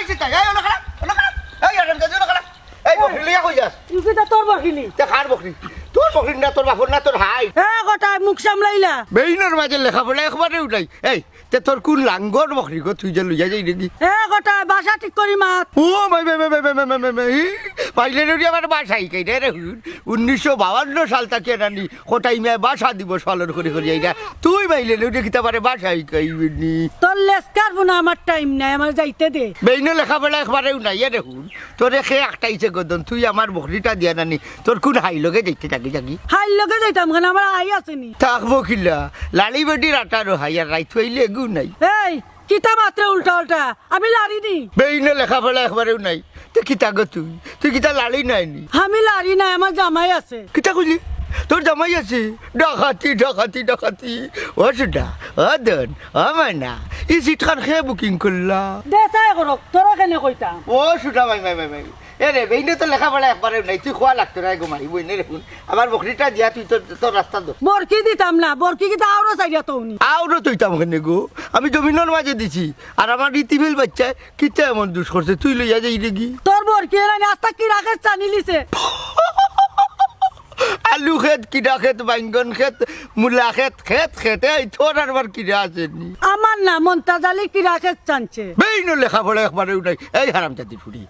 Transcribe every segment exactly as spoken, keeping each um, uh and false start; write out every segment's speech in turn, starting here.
এই, অনো খাড়া, অনো খাড়া। এই, হারামজাদি, অনো খাড়া। এই, বকরি লইয়া কই যাস? ইগুতা তোর বকরি নি? তে কার বকরি? তোর বকরি না, তোর বাপর না, তোর হাই? এ, কটাই মুখ সামলাইলা। বেইনর মাঝে লেখাপড়া একবারেউ নাই। এই, তে তোর কুন লাঙ্গর বকরি গো, তুই যে লইয়া যাইরে গি? এ, কটাই ভাষা ঠিক করি মাত। ও, মাই, মাই, মাই, মাই, ই, পাইলে রে, আমার ভাষা হিকাই দে রে হুন। উনিশশো বাউান্ন সাল থাকি আনানি, কটাই মিয়ায় ভাষা দিবস পালন করি করি আইরা। তুই মাইলে রে, কিতা বারে ভাষা হিকাইবে নি? তোর লেস্কার বুনা আমার টাইম নাই, আমার যাইতে দে। বেইনর লেখাপড়া একবারেউ নাই, এ রে হুন। তোরে কে আটকাইছে গদন, তুই আমার বকরিটা দিয়া নানি, তোর কুন হাই লগে যাইতে যাগি যাগি? হাই লগে যাইতাম কেনে, আমার আই আছে নি? থাকবো কিলা, লাড়ি বেটির আটারও হাই, আর রাইত অইলে এগু নাই। এই, কিতা মাতরে উল্টা উল্টা, আমি লাড়ি নি। বেইনর লেখাপড়া একবারেউ নাই, তে কিতা গো তুই? তুই কিতা লাড়ি নায় নি? আমি লাড়ি নায়, আমার জামাই আছে। কিতা কইলি? তোর জামাই আছে? ডাকাতি, ডাকাতি, ডাকাতি। ও সুধা, ও ধন, ও ময়না, ই সিটখান কে বুকিং করলা? দে চাই করক, তোরা কেনে কইতাম? ও সুধা, মাই, মাই, মাই, মাই। এ রে, বেইনর তো লেখাপড়া একবারেউ নাই, তুই কওয়া লাগতো নায় গো মাই, বইন রে হুন। আমার বকরিটা দিয়া তুই তোর, তোর রাস্তা ধর। বরকি দিতাম না, বরকি কিতা আওরো চাইরা তৌনি। আওরো তইতাম কেনে গো? আমি জমিনর মাঝে দিছি, আর আমার রিতিবিল বাইচ্চায় কিতা এমন দুষ করছে, তুই লইয়া যাইরে গি? তোর বরকি এরানি আস্তা কিরা খেত ছানিলিছে। আলু খেত, কিরা খেত, বাইঙ্গন খেত, মুলা খেত, খেত, খেত, এই তোর আর আমার কিরা আছে নি? আমার না, মন্তাজ আলী কিরা খেত ছানছে। বেইনর লেখাপড়া একবারেউ নাই। এই হারামজাদির ফুড়ি,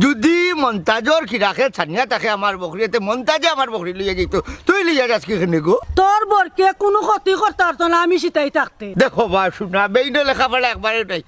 যুদি মন্তাজর কিরা খেত ছানিয়া থাকে আমার বকরি, এতে মন্তাজে আমার বকরি লইয়া যাইতো, তুই লইয়া যাস কিখানে গো? তোর বরকিয়ে কুনু ক্ষতি করতা পারতো না, আমি সিটাই থাকতে। দেখো বা সুধা, বেইনর লেখাপড়া একবারেউ নাই।